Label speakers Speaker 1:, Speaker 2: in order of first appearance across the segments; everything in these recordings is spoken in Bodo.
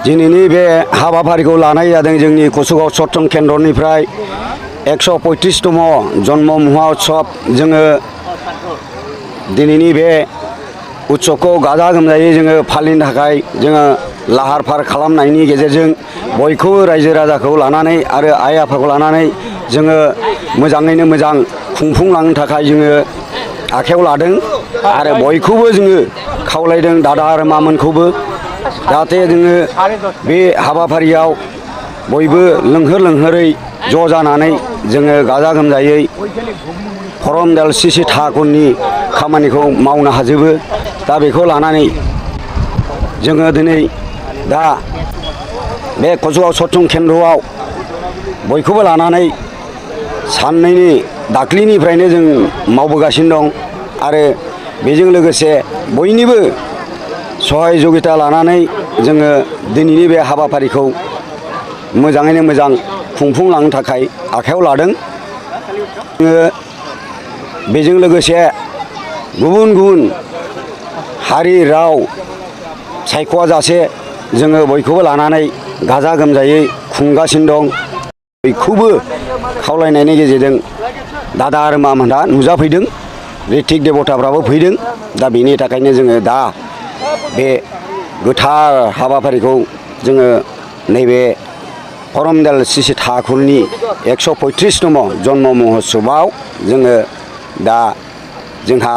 Speaker 1: दिनैनि बे हाबाफारिखौ लानाय जादों जोंनि कसुगाव सत्रं केन्द्रनिफ्राय 135तम जन्म महोत्सव जोङो दिनैनि बे उत्सवखौ गाजा गोमजायै जोङो फालिनो थाखाय जोङो लाहार फाहार खालामनायनि गेजेरजों बयखौबो रायजो राजाखौ लानानै आरो आइ आफाखौ लानानै जोङो मोजाङैनो मोजां खुंफुंलांनो थाखाय जोङो आखायाव लादों आरो बयखौबो जोङो खावलायदों दादा आरो मामोनखौबो जाहाथे जोङो बे हाबाफारियाव बयबो लोंहोर लोंहोरै ज' जानानै जोङो गाजा गोमजायै करमदेल सिसि थाखुननि खामानिखौ मावनो हाजोबो दा बेखौ लानानै जोङो दिनै दा बे कसुगाव सत्रं केन्द्रआव बयखौबो लानानै साननैनि दाख्लिनिफ्रायनो जों मावबोगासिनो दं आरो बेजों लोगोसे बयनिबो सहयजुगिता लानानै जोङो दिनैनि बे हाबाफारिखौ मोजाङैनो मोजां खुंफुंलांनो थाखाय आखायाव लादों। जोङो बेजों लोगोसे गुबुन गुबुन हारि राव सायख'वा जासे जोङो बयखौबो लानानै गाजा गोमजायै खुंगासिनो दं। बयखौबो खावलायनायनि गेजेरजों दादा आरो मामोनहा नुजाफैदों, रितिक देबताफ्राबो फैदों। दा बेनि थाखायनो जोङो दा बे गोथार हाबाफारिखौ जोङो नैबे करमदेल सिसि थाखुननि 135तम जन्म महोत्सवआव जोङो दा जोंहा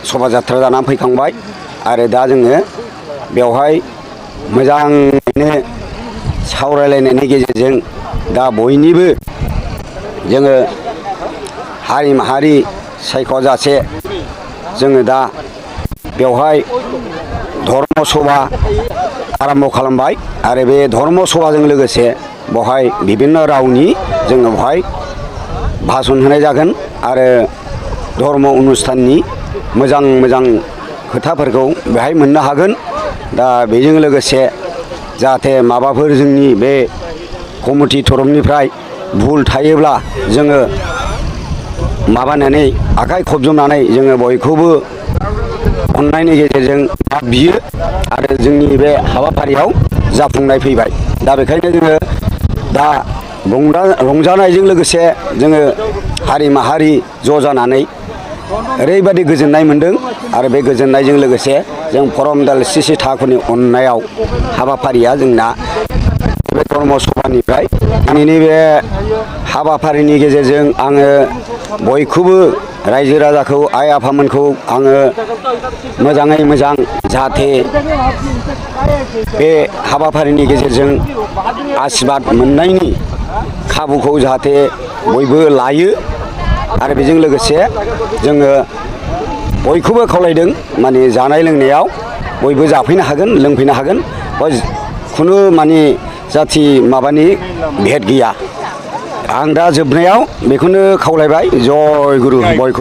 Speaker 1: शभाजात्रा जानानै फैखांबाय आरो दा जोङो बेवहाय मोजाङैनो सावरायलायनायनि गेजेरजों दा बयनिबो जोङो हारि माहारि सायख'जासे जोङो दा बेवहाय धर्म सभा आरम्भ खालामबाय आरो बे धर्म सभाजों लोगोसे बेवहाय बिभिन्न रावनि जोङो बेवहाय भाषण होनाय जागोन आरो धर्म अनुष्ठाननि मोजां मोजां खोथाफोरखौ बेहाय मोननो हागोन। दा बेजों लोगोसे जाहाथे माबाफोर जोंनि बे कमिटि तरफनिफ्राय भुल थायोब्ला जोङो माबानानै आखाइ खबजबनानै जोङो बयखौबो अननायनि गेजेरजों माफ बियो आरो जोंनि बे हाबाफारियाव जाफुंनाय फैबाय। दा बेखायनो जोङो दा रंजानायजों लोगोसे जोङो हारि माहारि ज' जानानै ओरैबायदि गोजोननाय मोन्दों आरो बे गोजोननायजों लोगोसे जों करमदेल सिसि थाखुननि अननायाव हाबाफारिया जोंना बे धर्म सभानिफ्राय दिनैनि बे हाबाफारिनि गेजेरजों आङो बयखौबो रायजो राजाखौ आइ आफामोनखौ आङो मोजाङै मोजां जाहाथे बे हाबाफारिनि गेजेरजों आशीर्बाद मोननायनि खाबुखौ जाहाथे बयबो लायो आरो बेजों लोगोसे जोङो बयखौबो खावलायदों माने जानाय लोंनायाव बयबो जाफैनो हागोन लोंफैनो हागोन खुनु माने जाथि माबानि भेट गैया। आं दा जोबनायाव बेखौनो खावलायबाय जय गुरु बयखौबो।